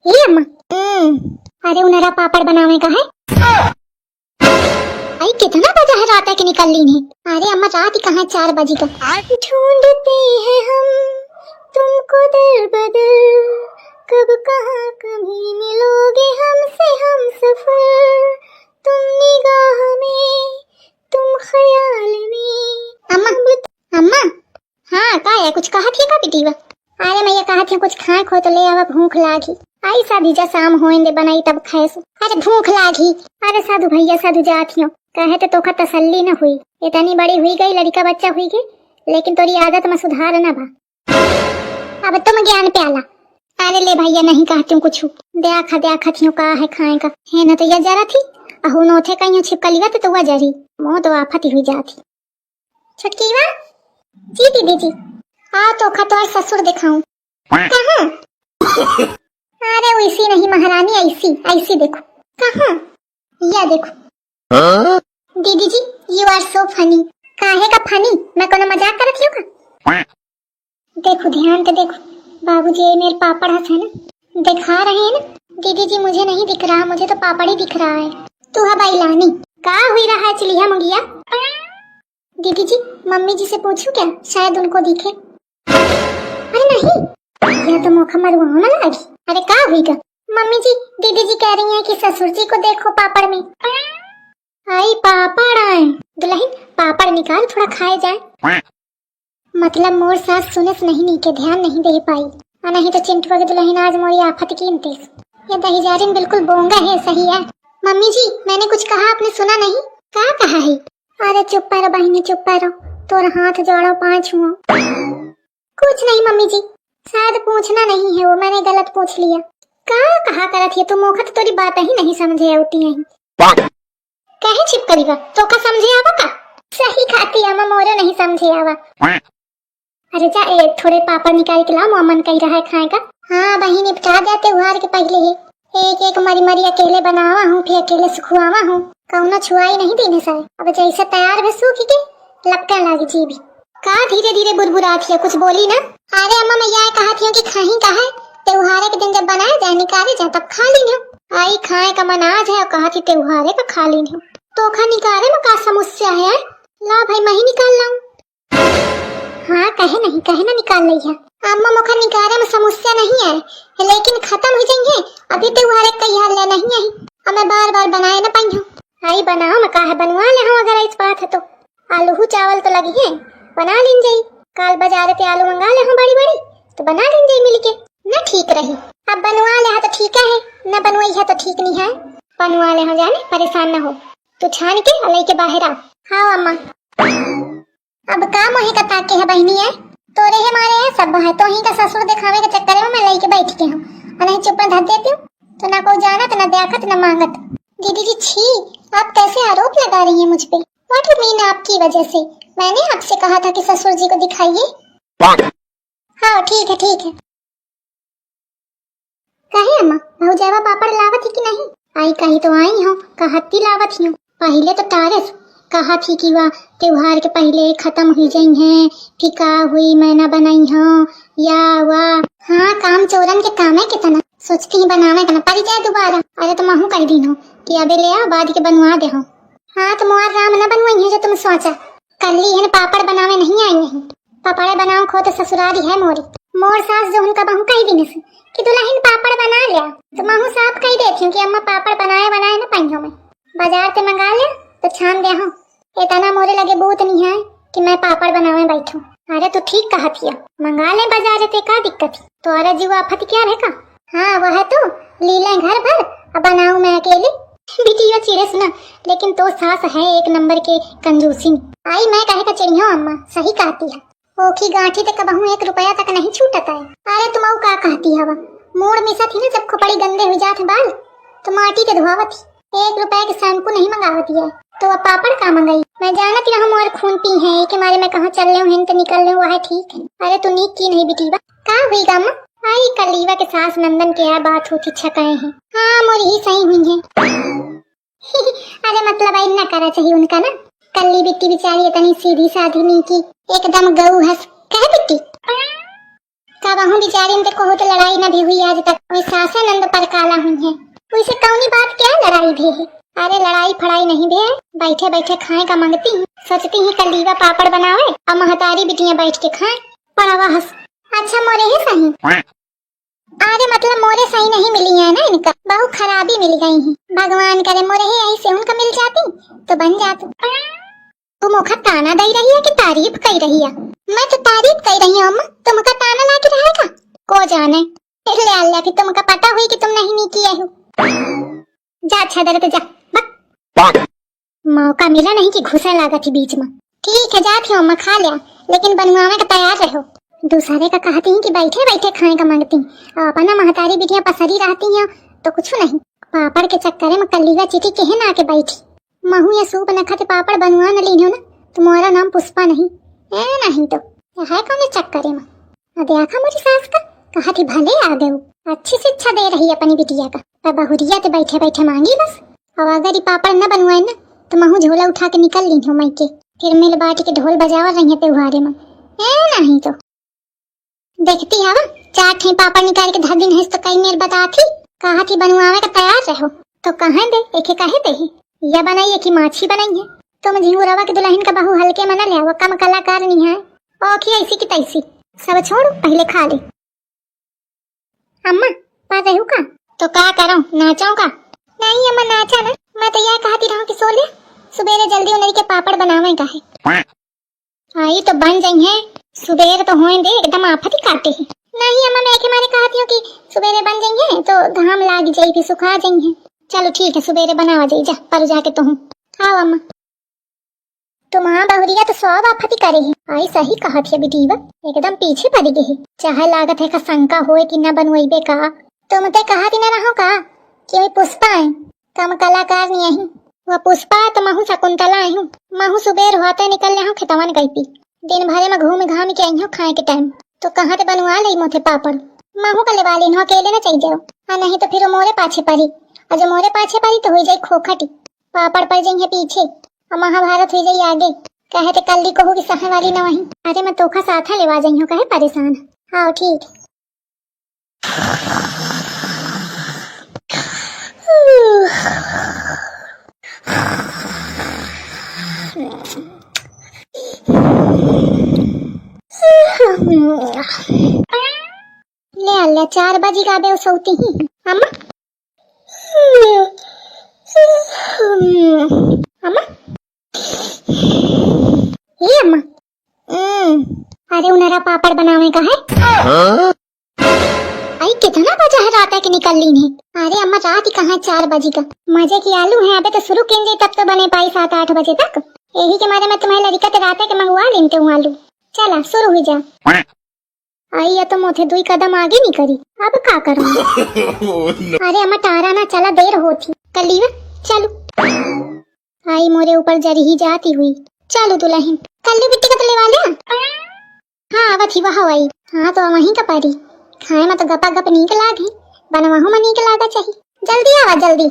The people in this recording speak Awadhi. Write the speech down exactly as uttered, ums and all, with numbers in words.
ए अम्मा, हम्म, अरे उनहरा पापड़ बनावे का है। आई कितना बजा है रात के निकल लीन है। अरे अम्मा रात ही कहाँ, चार बजी का। ढूंढते हैं हम तुमको दर बदर, कब कहाँ कभी मिलोगे हमसे हमसफर, तुम निगाह में, तुम ख्याल में। अम्मा, अम्मा, हाँ, का है? कुछ कहत है का बिटिया? अरे मैं ये कहत हूँ, कुछ खाए खो तो ले आवा, भूख लागी। आई साधु जा, शाम होए दे, बनाई तब खाए से। अरे भूख लागी। अरे साधु भैया, साधु जात हियो, कहे तो तोका तसल्ली न हुई। इतनी बड़ी हुई गई, लड़का बच्चा हुई गई, लेकिन तोरी आदत में सुधार न बा। अब तुम ज्ञान प्याला। अरे ले भैया, नहीं कहती हूँ कुछ। देखा, देखा थियो का है खाए का। है न तो ये जरा थी, अहू नोथे कहीं छिपकलिया तो, तो वह जरी। मोह तो आफत ही हुई जाती। छोटकीवा, जी दीदी जी। आ तोका तोर ससुर दिखाऊं। कहाँ? अरे वैसी नहीं महारानी, ऐसी, ऐसी देखो। कहाँ? या देखो। हाँ? दीदी जी, you are so funny। काहे का funny? मैं कोनो मजाक करत हियो का? देखो, ध्यान से देखो। बाबूजी, ये मेरे पापड़ हस है ना? दिखा रहे हैं ना? दीदी जी, मुझे नहीं दिख रहा, मुझे तो पापड़ ही दिख रहा है। तू है बैलानी। का हुई रहा है चिलिया मुगिया? दीदी जी, मम्मी जी से पूछूं क्या? शायद उनको दिखे। अरे नहीं, यह तो मोखा मरुआ में लागी। अरे का हुई गा? मम्मी जी, दीदी जी कह रही हैं कि ससुर जी को देखो पापड़ में। आई पापड़ आए। दुल्हन, पापड़ निकाल, थोड़ा खाए जाए। मतलब मोर सास सुने से नहीं, नीके ध्यान नहीं दे पाई। आ नहीं तो चिंटुआ के दुल्हन आज मोरी आफत कीन तीस। ये दहिजारिन बिल्कुल बोंगा है, सही है। मम्मी जी, मैंने कुछ कहा, आपने सुना नहीं? का कहा है? अरे चुप रहो बहिनी, चुप रहो, तोर हाथ जोड़ो, पाँव छुओ। कुछ नहीं मम्मी जी, शायद पूछना नहीं है वो, मैंने गलत पूछ लिया। का कहा करत है तू? मोखा तो तोरी बात ही नहीं समझे होती है। काहे छिपकली बा? तोका समझे आवा का? सही कहती अम्मा, मोरो नहीं समझे आवा। अरे जा, ए, थोड़े पापड़ निकाल के लाओ, मोर मन कही रहा है खाए का। हाँ बहिन, निपटा दे त्योहार के पहले ही। एक एक मरी मरी अकेले बनावा हूँ, फिर अकेले सुखवावा हूँ। कौनो छुआई नहीं दीने सारे। अब जैसे तैयार भे सूख के लपकन लागी जीभी। का धीरे धीरे बुरबुरात हिया, कुछ बोली ना। अरे अम्मा, मैं यह कहत हियो कि खाही का है, त्योहार के दिन जब बनाए जाए, निकाले जाए, तब खा लीन हो। आई खाए का मन आज है और कहत ही त्योहारे का खा लीन हो। तोका निकाले में का समस्या है? ला भाई, मैं ही निकाल लाऊं। हाँ, कहे नहीं, कहे ना निकाल लइहा। अम्मा, मोखा निकारे में समस्या नहीं है, लेकिन खत्म हो जाइए। अभी त्योहार एक कई हाल ले नहीं आई, अब मैं बार बार बनाए ना पाई हूँ। आई बनाओ, मैं काहे बनवा ले हूँ, अगर इस बात है तो। आलू हु चावल तो लगी है, बना लीन जाई। काल बाजार ते आलू मंगा ले हूँ बड़ी बड़ी, तो बना लीन जाई मिल के। ना ठीक रही, अब बनवा ले है तो ठीक है, ना बनवाई है तो ठीक नहीं है। बनवा ले हूँ जाने, परेशान ना हो। तू छान के आ लइके बाहर आ। हाँ अम्मा। अब का मोहे का ताके है बहिनी है? तोरे है मारे है सब है, तो ही का ससुर दिखावे के चक्कर में मैं लइके बैठ के हूँ, और नहीं चुप में धर देती हूँ, तो ना कोई जानत, ना देखत, ना मांगत। दीदी जी छी, आप कैसे आरोप लगा रही हैं मुझ पे? What you mean आपकी वजह से? मैंने आपसे कहा था कि ससुर जी को दिखाइए। हाँ ठीक है, ठीक है। कहे अम्मा, भौजावा पापड़ लावत ही कि नहीं? आई कही तो आई हो, कहती लावत ही हो। पहिले तो टारस कहा थी कि वह त्योहार के पहिले खत्म हुई जाई हैं, फिर का हुई, मैं ना बनाई हो, या वा। हाँ, काम चोरन के काम है कितना, सोचती ही बनावे का ना पड़ी जाए दोबारा। अरे तो महू कह दी हो कि अबे ले आ, बाद के बनवा दे हो। हाँ, तो मोर राम ना बनवाई है जो तुम सोचा। कल्ली हन पापड़ बनावे नहीं आई नहीं। पापड़े बनाओ खो तो ससुरारी है मोरी। मोर सास जो उनका बहू कही दिनस कि दुल्हन पापड़ बना लिया, तो महू साफ कही देती हूँ कि अम्मा पापड़ बनाए बनाए ना पाइयों में, बाजार से मंगा लिया तो छान दे हो। इतना मोरे लगे बूत नहीं है कि मैं पापड़ बनावे बैठूं। अरे तू ठीक कहत हिया, मंगा ले बाजार से, का दिक्कत है? तो अरे जीवा आफत क्या रहे का? हाँ, वह तो लीले घर भर, अब बनाऊं मैं अकेली। बिटिया चिड़े सुना, लेकिन तो सास है एक नंबर के कंजूसिन। आई मैं कहे का चिड़ियो अम्मा, सही कहती है। ओखी गांठी ते कबहू एक रुपया तक नहीं छूटत है। अरे तुम अऊ का कहती हवा? मूड़ मिसत ही ना जब खोपड़ी गंदे हुई जात है बाल, तो माटी के धोआवत ही। एक रुपया के शैम्पू नहीं मंगावत है, तो अब पापड़ का मंगाई? मैं जानत ही रहूं मोर खून पी है, एक मारे मैं कहाँ चल लेऊं, हिन तो निकल लेऊं, वह ठीक है। अरे तू नीक की नहीं बिटिया। का हुई गा अम्मा? आई कलीवा के सास नंदन के यहाँ बात होती छकाए हैं। हाँ, मोर ही सही हुई है। अरे मतलब, आई ना करा चाहिए उनका ना। कल्ली बिट्टी बेचारी इतनी सीधी साधी नीकी, एकदम गऊ हस। कहे बिट्टी? का बहू बिचारी में तो कहूँ तो लड़ाई न भी हुई आज तक, वही सासे नंद परकाला हुई है। वैसे कौनी बात क्या लड़ाई भी है? अरे लड़ाई फड़ाई नहीं भी है, बैठे बैठे खाए का मांगती हूँ, सोचती हूँ कलीवा पापड़ बनावे और महतारी बिटियां बैठ के खाए। पड़वा हंस। अच्छा मोरे ही सही। अरे मतलब मोरे सही नहीं मिली है ना इनका, बहुत खराबी मिल गई है। भगवान करे मोरे ही ऐसे उनका मिल जाती तो बन जाती। तुम ओखा ताना दई रही है कि तारीफ कई रही है? मैं तो तारीफ कई रही हूँ अम्मा, तुमका ताना लागी रहा है का? को जाने। ले अल्लाह कि तुमका पता हुई कि तुम नहीं नी किए हो। जा छदर तो जा। बक। मौका मिला नहीं कि घुसे लागत ही बीच में। ठीक है जात ही अम्मा खा लिया, लेकिन बनवावे का तैयार रहो। दूसरे का कहती हैं कि बैठे बैठे खाए का मांगती, और अपना महतारी बिटिया पसरी रहती हैं तो कुछ नहीं। पापड़ के चक्करे में कल्लीवा चिटी केहे ना आके बैठी। महू या सूप न खाते पापड़ बनवा न लीन हो ना, तुम्हारा नाम पुष्पा नहीं। ए नहीं तो, यह है कौन चक्करे में? आ देखा मोरी सास का, कहा थी भले आ गए, अच्छी शिक्षा दे रही अपनी बिटिया का। तब बहुरिया ते बैठे बैठे मांगी बस। और अगर ये पापड़ न बनवाए ना, तो महू झोला उठा के निकल लीन हो मायके। फिर मिल बाटी के ढोल बजावा रही है त्योहारे में। ए नहीं तो। देखती हवा, चार ठे पापड़ निकाल के धर दिन है तो कई मेर बता थी, कहा थी बनवावे का तैयार रहो। तो कहे दे, एके कहे दे ही। या बनाई है कि माछी बनाई है। तुम झिंगुरवा के दुल्हन का बहू हल्के में न ले, वो कम कलाकार नहीं है। ओखी ऐसी की तैसी। सब छोड़ो, पहले खा ले। अम्मा, पा रहू का? तो का करो, नाचो का? नहीं अम्मा, नाचा ना। मैं तो यह कहती रहूं कि सो ले, सुबेरे जल्दी उनरी के पापड़ बनावे का है। आई तो बन जाई है, सुबेर तो होए दे, एकदम आफत ही काटे है। नहीं अम्मा, मैं के मारे कहती हूँ कि सुबेरे बन जाई है तो घाम लाग जाई, फिर सुखा जाई है। चलो ठीक है, सुबेरे बनावा जाई, जा पर जाके तो हूँ। आओ अम्मा। तुम्हार बहुरिया तो सब आफत ही करे है। आई सही कहत है बिटीवा, एकदम पीछे पड़ गए है। चाहे लागत है का शंका होए कि न बनवाइबे का। तुम ते कहत ही न रहो का कि वही पुष्पा है, कम कलाकार नहीं आई। वह पुष्पा तो महू शकुंतला आई हूँ। महू सुबेर होते निकल ले हूँ खेतवन गई पी। दिन भरे में घूम घाम के आई हूँ खाए के टाइम। तो कहाँ ते बनवा ले मोथे पापड़। महू का लेवा लेन हो, अकेले न चल जाओ। आ नहीं तो फिर वो मोरे पाछे पड़ी। और जो मोरे पाछे पड़ी तो हो जाए खोखटी। पापड़ पड़ जाई है पीछे, और महाभारत हो जाई आगे। कहे ते कल्ली कहू कि सहे वाली न वही। अरे मैं तोखा साथ लेवा जाई हूँ, कहे परेशान। हाँ ठीक। ले आ ले, चार बजी का बे सौती ही। अम्मा, अम्मा, ए अम्मा। हम्म, अरे उनरा पापड़ बनावे का है। हाँ? आई कितना बजा है रात के निकल लीन है। अरे अम्मा रात ही कहाँ चार बजी का। मजे की आलू है, अबे तो शुरू किन जाई तब तो बने पाई सात आठ बजे तक। यही के मारे मैं तुम्हारे लड़का ते रात के मंगवा लेते हूँ आलू। चला शुरू हुई जा। आई या तो मोथे दुई कदम आगे नहीं करी, अब का करूँ? अरे अम्मा टारा ना चला, देर होती। कल्लीवा चलू। आई मोरे ऊपर जरी ही जाती हुई। चलू दुल्हन, कल्लू बिट्टी का तो लेवा लिया। हाँ आवत ही वह आई। हाँ तो वहीं का पारी। खाए में तो गपा गप नीक लागी, बनवाहू में नीक लागा चाही। जल्दी आवा जल्दी।